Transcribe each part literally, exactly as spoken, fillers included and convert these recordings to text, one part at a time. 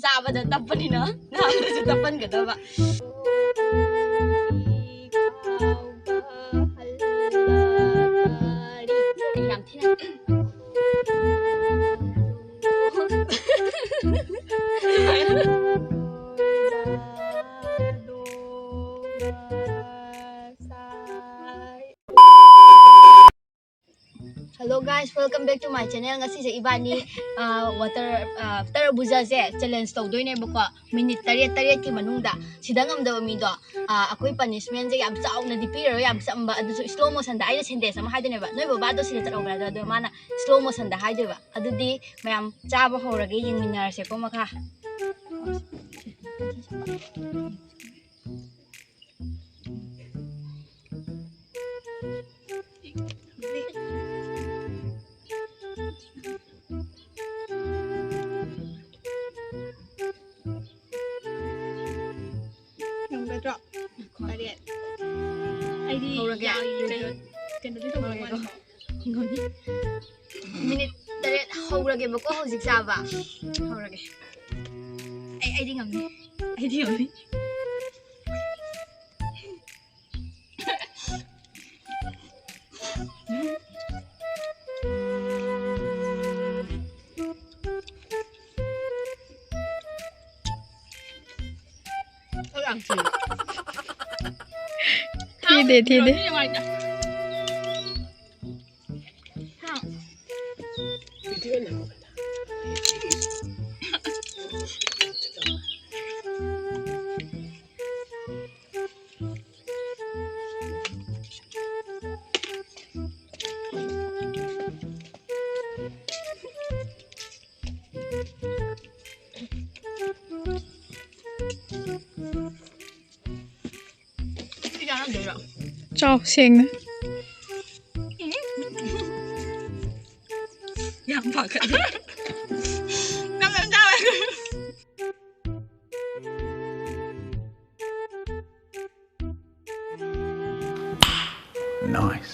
ꯆꯥꯕꯗ ꯇꯞꯄꯅꯤꯅ ꯉꯥꯡꯕꯗꯁꯨ ꯇꯞꯄꯟꯒꯗꯕ꯫ ꯌꯥꯝ ꯊꯤꯅ꯫ Hello guys, welcome back to my channel. ꯉꯁꯤꯁꯦ ꯏꯕꯥꯅꯤ, ꯑ, water, ꯑ, ꯇꯔꯕꯨꯖꯥꯁꯦ challenge ꯇꯧꯗꯣꯏꯅꯦꯕꯀꯣ꯫ Minute ꯇꯔꯦꯠ, ꯇꯔꯦꯠꯀꯤ ꯃꯅꯨꯡꯗ ꯁꯤꯗ ꯉꯝꯗꯕ ꯃꯤꯗꯣ, ꯑ, ꯑꯩꯈꯣꯏ punishment ꯁꯦ ꯌꯥꯝ ꯆꯥꯎꯅꯗꯤ ꯄꯤꯔꯔꯣꯏ, ꯌꯥꯝ ꯆꯝꯕ, ꯑꯗꯨꯁꯨ slow motion ꯗ꯫ ꯑꯩꯅ sentence ꯑꯃ ꯍꯥꯏꯗꯣꯏꯅꯦꯕ, ꯅꯣꯏ ꯕꯕꯥꯗꯣ ꯁꯤꯗ ꯆꯠꯍꯧꯕ꯭ꯔꯥ, ꯑꯗꯣ ꯃꯥꯅ slow motion ꯗ ꯍꯥꯏꯗꯣꯏꯕ꯫ ꯑꯗꯨꯗꯤ ꯃꯌꯥꯝ ꯆꯥꯕ ꯍꯧꯔꯒꯦ, ꯌꯦꯡꯃꯤꯟꯅꯔꯁꯦꯀꯣ ꯃꯈꯥ꯫ ꯉꯝꯒꯗ꯭ꯔꯣ? ꯇꯔꯦꯠ꯫ ꯑꯩꯗꯤ ꯍꯧꯔꯒꯦ꯫ ꯌꯥꯏ, ꯀꯩꯅꯣ, ꯀꯩꯅꯣꯗꯤ ꯇꯧꯕ ꯍꯧꯔꯒꯦꯀꯣ꯫ ꯃꯥꯜꯂꯦꯀꯣ꯫ Minute ꯇꯔꯦꯠ ꯍꯧꯔꯒꯦꯕꯀꯣ ꯍꯧꯖꯤꯛ ꯆꯥꯕ꯫ ꯍꯧꯔꯒꯦ꯫ ꯑꯩ, ꯑꯩꯗꯤ ꯉꯝꯅꯤ꯫ ꯑꯩꯗꯤ ꯉꯝꯅꯤ꯫ ꯊꯤꯗꯦ, ꯊꯤꯗꯦ꯫ ꯆꯥꯎ ꯁꯦꯡꯅ꯫ ꯌꯥꯝ ꯄꯥꯈꯠꯂꯦ꯫ ꯅꯪ ꯌꯥꯝ ꯆꯥꯎꯋꯦ꯫ Nice.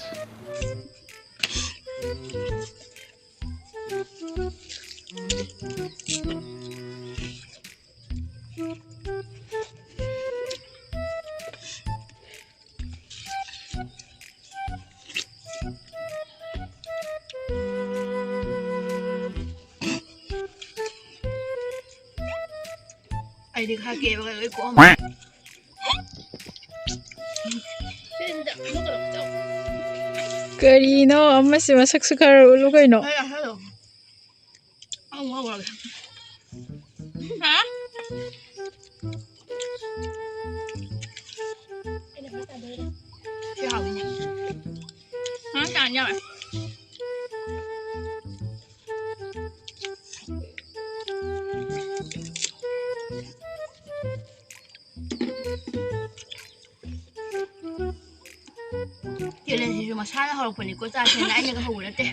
ꯑꯩꯗꯤ ꯈꯔ ꯀꯦꯕꯒ ꯂꯣꯏ ꯀꯣꯛꯑꯝꯃꯦ꯫ ꯀꯔꯤꯅꯣ? ꯑꯃꯁꯦ ꯃꯁꯛꯁꯨ ꯈꯔ ꯎꯠꯂꯨ ꯀꯩꯅꯣ꯫ ꯍꯥꯏꯔꯣ, ꯍꯥꯏꯔꯣ꯫ ꯑꯃꯨꯛ ꯍꯧꯔꯒꯦ꯫ ꯍꯥ? ꯁꯤ ꯍꯥꯎꯋꯤꯅꯦ꯫ ꯍꯥ, ꯇꯥꯟ ꯌꯥꯎꯋꯦ꯫ ꯆꯦꯂꯦꯟꯖꯁꯤꯁꯨ ꯃꯁꯥꯅ ꯍꯧꯔꯛꯄꯅꯤꯀꯣ, ꯆꯥꯁꯦꯅ ꯑꯩꯅꯒ ꯍꯧꯕ ꯅꯠꯇꯦ꯫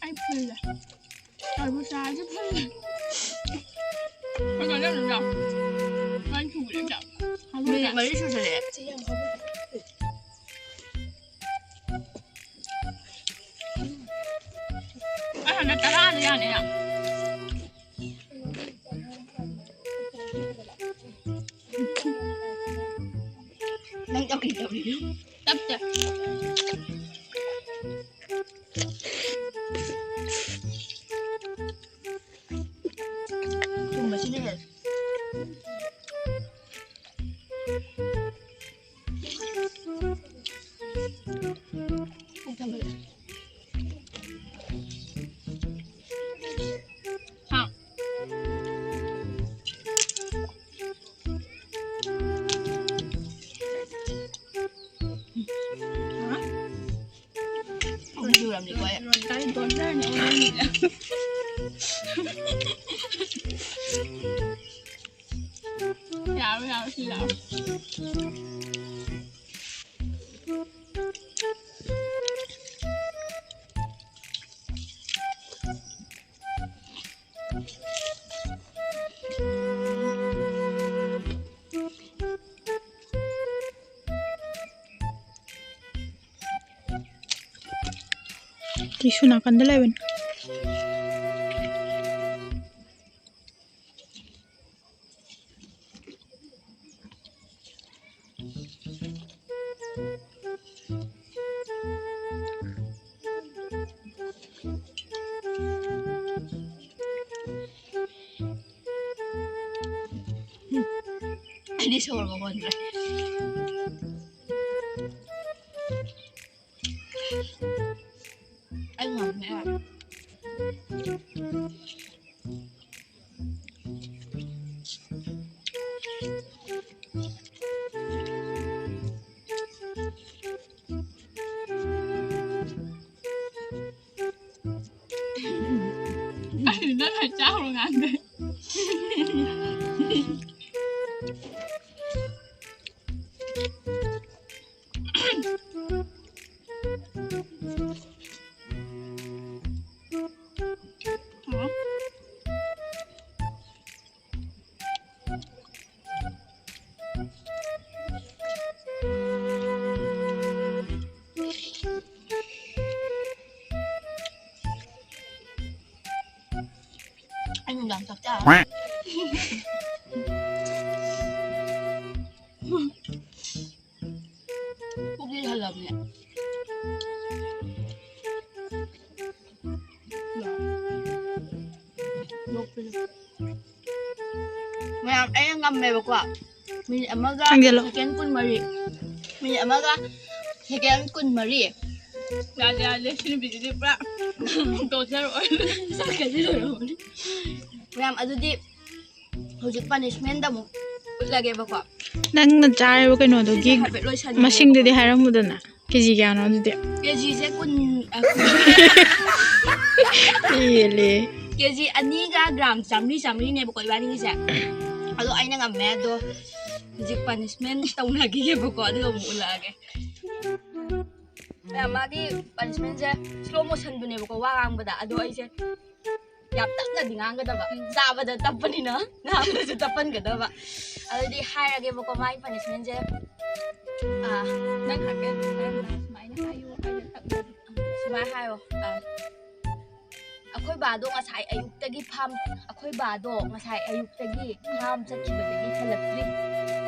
ꯑꯩ ꯐꯨꯜꯂꯦ꯫ ꯇꯔꯕꯨꯖ ꯆꯥꯔꯗꯤ ꯐꯨꯜꯂꯦ꯫ ꯀꯩꯅꯣ ꯇꯧꯗꯣꯏꯔꯣ? ꯃꯩ ꯁꯨꯗ꯭ꯔꯤꯕꯣ? ꯃꯤꯅꯤꯠ ꯃꯔꯤ ꯁꯨꯖꯜꯂꯛꯑꯦ꯫ ꯑꯩ ꯍꯟꯗꯛ ꯇꯔꯥꯗꯤ ꯌꯥꯅꯤꯅ꯫ ꯅꯪ ꯇꯧꯔꯤ ꯇꯧꯔꯤ꯫ ꯇꯞꯇꯦ꯫ ꯊꯨꯝꯕꯁꯤꯅ ꯍꯦꯜꯂꯦ꯫ ꯍꯥ꯫ ꯍꯥ? ꯁꯤꯡꯖꯨꯔꯝꯅꯤꯀꯣ ꯑꯩ꯫ ꯀꯔꯤ ꯇꯣꯠꯆꯔꯅꯤ ꯑꯣꯟꯍꯟꯒꯦ꯫ ꯌꯥꯔꯣꯏ, ꯌꯥꯔꯣꯏ, ꯁꯤ ꯌꯥꯔꯣꯏ꯫ ꯇꯤꯁꯨ ꯅꯥꯀꯟꯗ ꯂꯩꯕꯅꯤ꯫ ꯑꯩꯗꯤ ꯁꯣꯔꯒ ꯍꯣꯟꯗ꯭ꯔꯦ꯫ ꯑꯩ ꯉꯝꯃꯦ꯫ ꯑꯩ ꯅꯪ ꯍꯥꯏ ꯆꯥꯎꯔ ꯉꯥꯡꯗꯦ꯫ ꯑꯩ ꯅꯨꯡꯗꯥꯡ ꯆꯥꯛ ꯆꯥꯔꯔꯣꯏ꯫ ꯄꯨꯛꯇꯤ ꯊꯜꯂꯕꯅꯦ꯫ ꯃꯌꯥꯝ, ꯑꯩꯅ ꯉꯝꯃꯦꯕꯀꯣ꯫ ꯃꯤꯅꯤꯠ ꯑꯃꯒ ꯊꯥꯡꯖꯜꯂꯣ꯫ ꯁꯦꯀꯦꯟ ꯀꯨꯟꯃꯔꯤ꯫ ꯃꯤꯅꯤꯠ ꯑꯃꯒ ꯁꯦꯀꯦꯟ ꯀꯨꯟꯃꯔꯤ꯫ ꯌꯥꯗꯦ, ꯌꯥꯗꯦ꯫ ꯁꯤ ꯅꯨꯄꯤꯁꯤꯗꯤ ꯄꯨꯔꯥ ꯇꯣꯔꯆꯔ ꯑꯣꯏꯔꯦ꯫ ꯆꯠꯀꯅꯤ ꯂꯣꯏꯔꯝꯃꯅꯤ꯫ ꯃꯌꯥꯝ, ꯑꯗꯨꯗꯤ ꯍꯧꯖꯤꯛ ꯄꯅꯤꯁꯃꯦꯟꯗ ꯑꯃꯨꯛ ꯎꯠꯂꯒꯦꯕꯀꯣ꯫ ꯅꯪꯅ ꯆꯥꯔꯤꯕ ꯀꯩꯅꯣꯗꯨꯒꯤ ꯁꯤꯁꯦ ꯍꯥꯏꯐꯦꯠ ꯂꯣꯏꯁꯟꯒꯦꯕꯀꯣ꯫ ꯃꯁꯤꯡꯗꯨꯗꯤ ꯍꯥꯏꯔꯝꯃꯨꯗꯅ꯫ ꯀꯦꯖꯤ ꯀꯌꯥꯅꯣ ꯑꯗꯨꯗꯤ? ꯀꯦꯖꯤꯁꯦ ꯀꯨꯟ, ꯑ, ꯀꯨꯟ꯫ ꯄꯦꯜꯂꯦ꯫ ꯀꯦꯖꯤ ꯑꯅꯤꯒ ꯒ꯭ꯔꯥꯝ ꯆꯥꯝꯃꯔꯤ, ꯆꯥꯝꯃꯔꯤꯅꯦꯕꯀꯣ ꯏꯕꯥꯅꯤꯒꯤꯁꯦ꯫ ꯑꯗꯣ ꯑꯩꯅ ꯉꯝꯃꯦ꯫ ꯑꯗꯣ ꯍꯧꯖꯤꯛ ꯄꯅꯤꯁꯃꯦꯟ ꯇꯧꯅꯈꯤꯒꯦꯕꯀꯣ, ꯑꯗꯨꯒ ꯑꯃꯨꯛ ꯎꯠꯂꯛꯑꯒꯦ꯫ ꯑ, ꯃꯥꯒꯤ ꯄꯅꯤꯁꯃꯦꯟꯁꯦ ꯁ꯭ꯂꯣ ꯃꯣꯁꯟꯗꯨꯅꯦꯕꯀꯣ, ꯋꯥ ꯉꯥꯡꯕꯗ꯫ ꯑꯗꯣ ꯑꯩꯁꯦ ꯌꯥꯝ ꯇꯞꯅꯗꯤ ꯉꯥꯡꯒꯗꯕ, ꯆꯥꯕꯗ ꯇꯞꯄꯅꯤꯅ ꯉꯥꯡꯕꯗꯁꯨ ꯇꯞꯄꯟꯒꯗꯕ꯫ ꯑꯗꯨꯗꯤ ꯍꯥꯏꯔꯒꯦꯕꯀꯣ, ꯃꯥꯒꯤ ꯄꯅꯤꯁꯃꯦꯟꯁꯦ꯫ ꯑ, ꯅꯪ ꯍꯥꯏꯐꯦꯠ ꯅꯪꯅ ꯁꯨꯃꯥꯏꯅ ꯍꯥꯏꯌꯨ, ꯑꯩꯅ ꯇꯞꯅ ꯁꯨꯃꯥꯏꯅ ꯍꯥꯏꯌꯣ꯫ ꯑ, ꯑꯩꯈꯣꯏ ꯕꯥꯗꯣ ꯉꯁꯥꯏ ꯑꯌꯨꯛꯇꯒꯤ ꯐꯥꯝ ꯑꯩꯈꯣꯏ ꯕꯥꯗꯣ ꯉꯁꯥꯏ ꯑꯌꯨꯛꯇꯒꯤ ꯐꯥꯝ ꯆꯠꯈꯤꯕꯗꯒꯤ ꯍꯜꯂꯛꯇ꯭ꯔꯤ꯫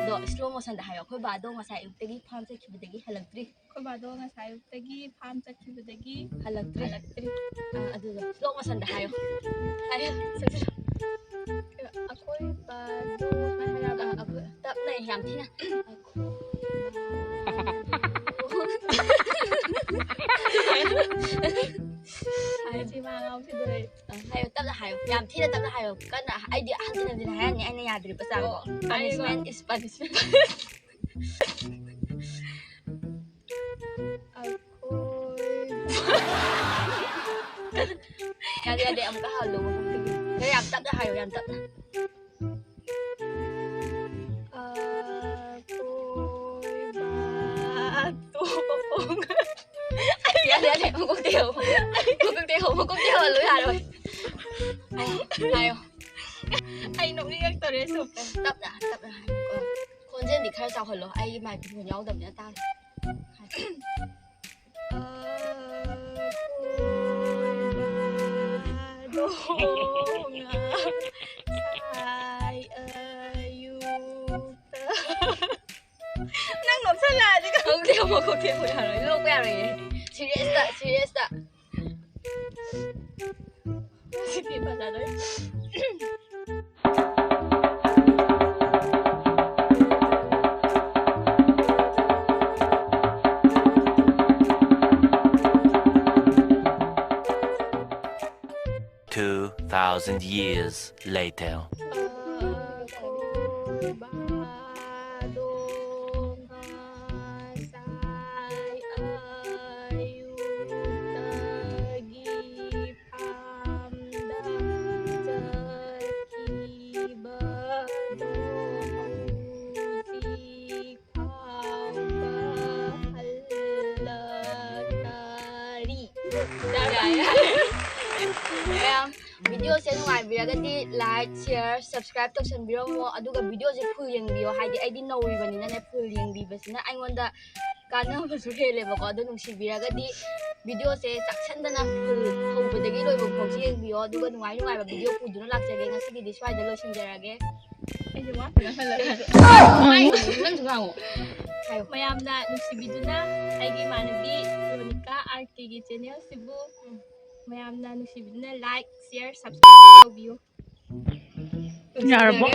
ꯑꯗꯣ slow motionꯗ ꯍꯥꯏꯌꯣ꯫ ꯑꯩꯈꯣꯏ ꯕꯥꯗꯣ ꯉꯁꯥꯏ ꯑꯌꯨꯛꯇꯒꯤ ꯐꯥꯝ ꯆꯠꯈꯤꯕꯗꯒꯤ ꯍꯜꯂꯛꯇ꯭ꯔꯤ꯫ ꯑꯩꯈꯣꯏ ꯕꯥꯗꯣ ꯉꯁꯥꯏ ꯑꯌꯨꯛꯇꯒꯤ ꯐꯥꯝ ꯆꯠꯈꯤꯕꯗꯒꯤ ꯍꯜꯂꯛꯇ꯭ꯔꯤ꯫ ꯍꯜꯂꯛꯇ꯭ꯔꯤ꯫ ꯑ, ꯑꯗꯨꯗꯣ slow motionꯗ ꯍꯥꯏꯌꯣ꯫ ꯍꯥꯏꯌꯣ꯫ ꯑꯩꯈꯣꯏ ꯕꯥꯗꯣ ꯍꯥꯏꯔꯕ? ꯑ, ꯑꯩꯈꯣꯏ ꯇꯞꯅ ꯌꯥꯝ ꯊꯤꯅ꯫ ꯍꯥꯏꯌꯣ꯫ ꯁꯤ ꯃꯥ ꯉꯥꯎꯈꯤꯗꯣꯔꯦ꯫ ꯑ, ꯍꯥꯏꯌꯣ, ꯇꯞꯅ ꯍꯥꯏꯌꯣ꯫ ꯌꯥꯝ ꯊꯤꯅ ꯇꯞꯅ ꯍꯥꯏꯌꯣ꯫ ꯀꯟꯅ, ꯑꯩꯗꯤ ꯍꯟꯖꯤꯟ ꯍꯟꯖꯤꯟ ꯍꯥꯏꯔꯅꯤ ꯑꯩꯅ ꯌꯥꯗ꯭ꯔꯤꯕ ꯆꯥꯡꯗꯣ꯫ ꯑꯣ, ꯍꯥꯏꯌꯣ꯫ Punishment is punishment꯫ ꯑꯩꯈꯣꯏ ꯌꯥꯗꯦ, ꯌꯥꯗꯦ, ꯑꯃꯨꯛꯀ ꯍꯜꯂꯣ꯫ ꯈꯔ ꯌꯥꯝ ꯇꯞꯅ ꯍꯥꯏꯌꯣ, ꯌꯥꯝ ꯇꯞꯅ꯫ ꯑꯀꯣꯏꯕ ꯑꯇꯣꯡ꯫ ꯌꯥꯔꯦ, ꯌꯥꯔꯦ, ꯃꯀꯣꯛꯇꯩ ꯍꯧ꯫ ꯃꯀꯣꯛꯇꯩ ꯍꯧ, ꯃꯀꯣꯛꯇꯩ ꯍꯧꯍꯜꯂꯨ, ꯌꯥꯔꯣꯏ꯫ ꯍꯥꯏꯌꯣ, ꯍꯥꯏꯌꯣ꯫ ꯑꯩ ꯅꯣꯛꯅꯤꯡꯉꯛꯇꯧꯔꯦ, ꯁꯨꯝ꯫ ꯇꯞꯅ, ꯇꯞꯅ ꯍꯥꯏꯌꯣ꯫ ꯈꯣꯟꯖꯦꯜꯗꯤ ꯈꯔ ꯆꯥꯎꯍꯜꯂꯣ, ꯑꯩꯒꯤ microphone ꯌꯥꯎꯗꯕꯅꯤꯅ ꯇꯥꯔꯣꯏ꯫ ꯑꯀꯣꯏꯕꯗꯣ ꯉꯁꯥꯏ ꯑꯌꯨꯛꯇ꯫ ꯅꯪ ꯅꯣꯛꯁꯜꯂꯛꯑꯗꯤ ꯀꯃꯥꯏ- ꯃꯀꯣꯛꯇꯩ ꯍꯧ, ꯃꯀꯣꯛꯇꯩ ꯍꯧ, ꯌꯥꯔꯣꯏ꯫ ꯅꯣꯛꯄ ꯌꯥꯔꯣꯏꯌꯦ꯫ Seriousꯇ, seriousꯇ꯫ ꯁꯤꯗꯤ ꯐꯖꯗꯣꯏ꯫ Two thousand years later. ꯐꯥꯎꯕ ꯍꯜꯂꯛꯇꯔꯤ꯫ ꯌꯥꯔꯦ, ꯌꯥꯔꯦ꯫ ꯃꯌꯥꯝ, videoꯁꯦ ꯅꯨꯡꯉꯥꯏꯕꯤꯔꯒꯗꯤ like, share, subscribe ꯇꯧꯁꯟꯕꯤꯔꯝꯃꯣ꯫ ꯑꯗꯨꯒ videoꯁꯦ full ꯌꯦꯡꯕꯤꯌꯣ, ꯍꯥꯏꯗꯤ ꯑꯩꯗꯤ ꯅꯧꯔꯤꯕꯅꯤꯅꯅꯦ, full ꯌꯦꯡꯕꯤꯕꯁꯤꯅ ꯑꯩꯉꯣꯟꯗ ꯀꯥꯟꯅꯕꯁꯨ ꯍꯦꯜꯂꯦꯕꯀꯣ꯫ ꯑꯗꯨ ꯅꯨꯡꯁꯤꯕꯤꯔꯒꯗꯤ ꯚꯤꯗꯤꯑꯣꯁꯦ ꯆꯥꯛꯁꯟꯗꯅ ꯍꯧꯕꯗꯒꯤ ꯂꯣꯏꯕ ꯐꯥꯎꯁꯤ ꯌꯦꯡꯕꯤꯌꯣ, ꯑꯗꯨꯒ ꯅꯨꯡꯉꯥꯏ ꯅꯨꯡꯉꯥꯏꯕ ꯚꯤꯗꯤꯑꯣ ꯄꯨꯗꯨꯅ ꯂꯥꯛꯆꯒꯦ꯫ ꯉꯁꯤꯒꯤꯗꯤ ꯁ꯭ꯋꯥꯏꯗ ꯂꯣꯏꯁꯤꯟꯖꯔꯒꯦ꯫ ꯑꯩꯁꯨ ꯋꯥ ꯐꯖꯅ ꯍꯜꯂꯛꯑꯦ꯫ ꯅꯪꯁꯨ ꯉꯥꯡꯉꯣ꯫ ꯍꯥꯏꯌꯣ꯫ ꯃꯌꯥꯝꯅ ꯅꯨꯡꯁꯤꯕꯤꯗꯨꯅ ꯑꯩꯒꯤ ꯏꯃꯥꯟꯅꯕꯤ ꯔꯣꯅꯤꯀꯥ ꯑꯥꯔ ꯀꯦꯒꯤ ꯆꯦꯅꯦꯜꯁꯤꯕꯨ ꯃꯌꯥꯝꯅ ꯅꯨꯡꯁꯤꯕꯤꯗꯨꯅ like, share, subscribe ꯇꯧꯕꯤꯌꯨ꯫ ꯌꯥꯔꯕꯣ?